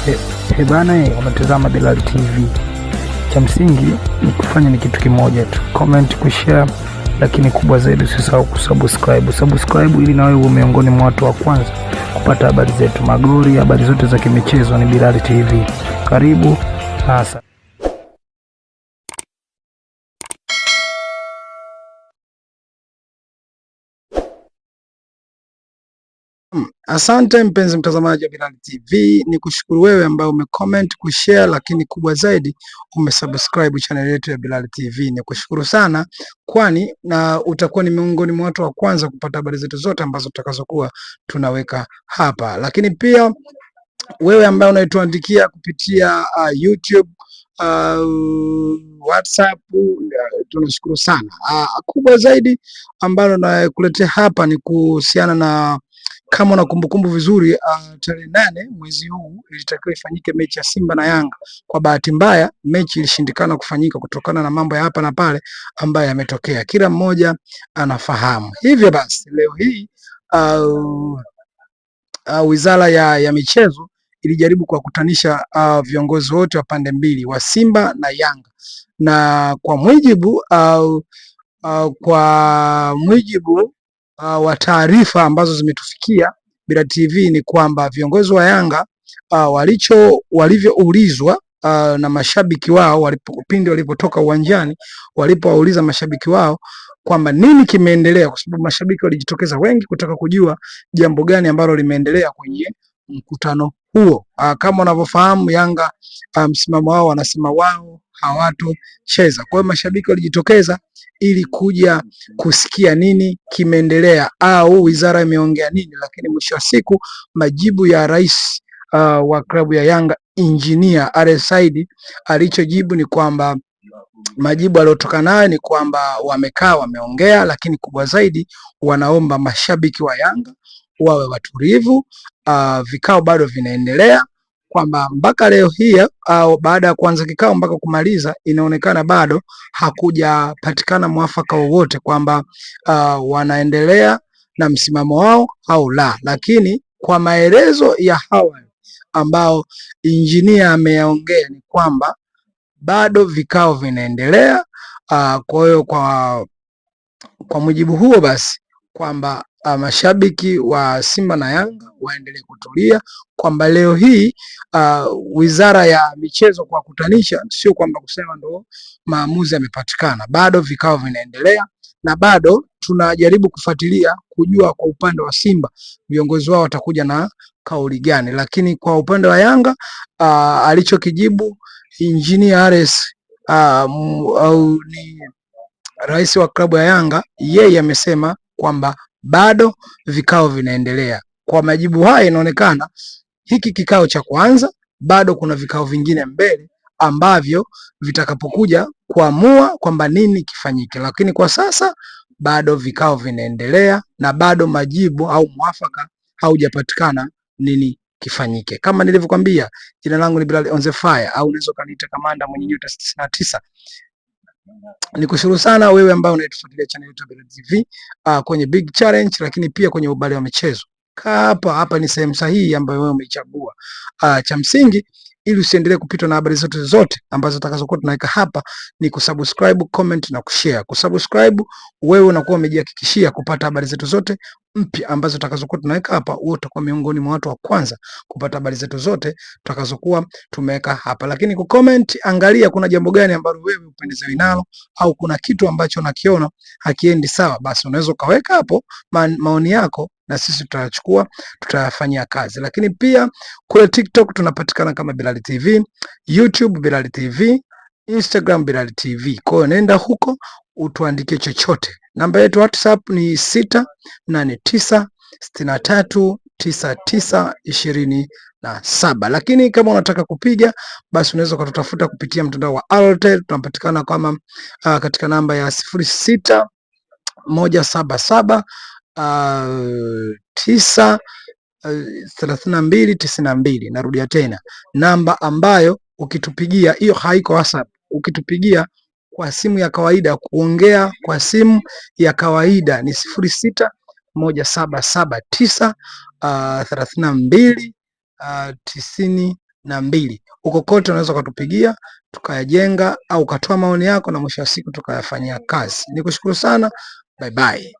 He bana, unatazama Bilal TV. Cha msingi ni kufanya ni kitu kimoja tu, comment, kushare, lakini kubwa zaidi usisahau kusubscribe. Subscribe ili na wewe uwe miongoni mwa watu wa kwanza kupata habari zetu, magori, habari zote za kimichezo ni Bilal TV. Karibu sasa. Asante mpenzi mtazamaji wa Bilal TV, ni kushukuru wewe ambaye umecomment, kushare, lakini kubwa zaidi umesubscribe channel yetu ya Bilal TV. Ni kushukuru sana, kwani na utakuwa ni miongoni mwa watu wa kwanza kupata habari zetu zote ambazo tutakazokuwa tunaweka hapa. Lakini pia wewe ambaye unaituandikia kupitia YouTube, WhatsApp, tunashukuru sana. Kubwa zaidi ambalo nakuletea hapa ni kuhusiana na kama una kumbukumbu vizuri, tarehe 8 mwezi huu ilitakiwa ifanyike mechi ya Simba na Yanga. Kwa bahati mbaya mechi ilishindikana kufanyika kutokana na mambo ya hapa na pale ambayo yametokea, kila mmoja anafahamu. Hivyo basi leo hii Wizara ya Michezo ilijaribu kuwakutanisha viongozi wote wa pande mbili wa Simba na Yanga, na kwa mujibu wa taarifa ambazo zimetufikia Bila TV ni kwamba viongozi wa Yanga walivyoulizwa na mashabiki wao pindi walipotoka uwanjani, walipowauliza mashabiki wao kwamba nini kimeendelea, kwa sababu mashabiki walijitokeza wengi kutaka kujua jambo gani ambalo limeendelea kwenye mkutano huo. Kama unavyofahamu Yanga, msimamo wao wanasema wao hawatocheza. Kwa hiyo mashabiki walijitokeza ili kuja kusikia nini kimeendelea au wizara imeongea nini, lakini mwisho wa siku majibu ya rais wa klabu ya Yanga Engineer Ally Said alichojibu ni kwamba majibu aliyotoka nayo ni kwamba wamekaa wameongea, lakini kubwa zaidi wanaomba mashabiki wa Yanga wawe watulivu. Vikao bado vinaendelea, kwamba mpaka leo hii au baada ya kuanza kikao mpaka kumaliza, inaonekana bado hakujapatikana mwafaka wowote kwamba wanaendelea na msimamo wao au la, lakini kwa maelezo ya hawa ambao injinia ameyaongea ni kwamba bado vikao vinaendelea. Kwa hiyo kwa mujibu huo basi kwamba mashabiki wa Simba na Yanga waendelee kutulia, kwamba leo hii Wizara ya Michezo kwa kutanisha, sio kwamba kusema ndo maamuzi yamepatikana, bado vikao vinaendelea na bado tunajaribu kufuatilia kujua kwa upande wa Simba viongozi wao watakuja na kauli gani, lakini kwa upande wa Yanga alichokijibu Engineer Hersi au ni rais wa klabu ya Yanga, yeye amesema kwamba bado vikao vinaendelea. Kwa majibu haya, inaonekana hiki kikao cha kwanza, bado kuna vikao vingine mbele ambavyo vitakapokuja kuamua kwamba nini kifanyike, lakini kwa sasa bado vikao vinaendelea na bado majibu au mwafaka haujapatikana nini kifanyike. Kama nilivyokuambia, jina langu ni Bilal on the fire au unaweza ukaniita kamanda mwenye nyota 69. Nikushukuru sana wewe ambaye unaitufuatilia channel yetu ya Bilal TV kwenye Big Challenge, lakini pia kwenye ubale wa michezo. Kaa hapa hapa, ni sehemu sahihi ambayo wewe umeichagua. Cha msingi ili usiendelee kupitwa na habari zote zote ambazo tutakazokuwa tunaweka hapa ni kusubscribe, comment na kushare. Kusubscribe wewe unakuwa umejihakikishia kupata habari zetu zote mpya ambazo tutakazokuwa tunaweka hapa. Wewe utakuwa miongoni mwa watu wa kwanza kupata habari zetu zote tutakazokuwa tumeweka hapa. Lakini kucomment, angalia kuna jambo gani ambalo wewe upendezewi nalo au kuna kitu ambacho unakiona hakiendi sawa, basi unaweza ukaweka hapo maoni yako na sisi tutayachukua tutayafanyia kazi. Lakini pia kule TikTok tunapatikana kama Bilal TV, YouTube Bilal TV, Instagram Bilal TV. Kwa hiyo nenda huko utuandikie chochote. Namba yetu WhatsApp ni 689639927. Lakini kama unataka kupiga basi unaweza ukatutafuta kupitia mtandao wa Airtel, tunapatikana kama katika namba ya 06 177 9 32 92. Narudia tena namba ambayo ukitupigia hiyo haiko WhatsApp, ukitupigia kwa simu ya kawaida, kuongea kwa simu ya kawaida ni 06 1779 32 92. na 2. Huko kote unaweza ukatupigia tukayajenga, au ukatoa maoni yako na mwisho wa siku tukayafanyia kazi. Nikushukuru sana, bye bye.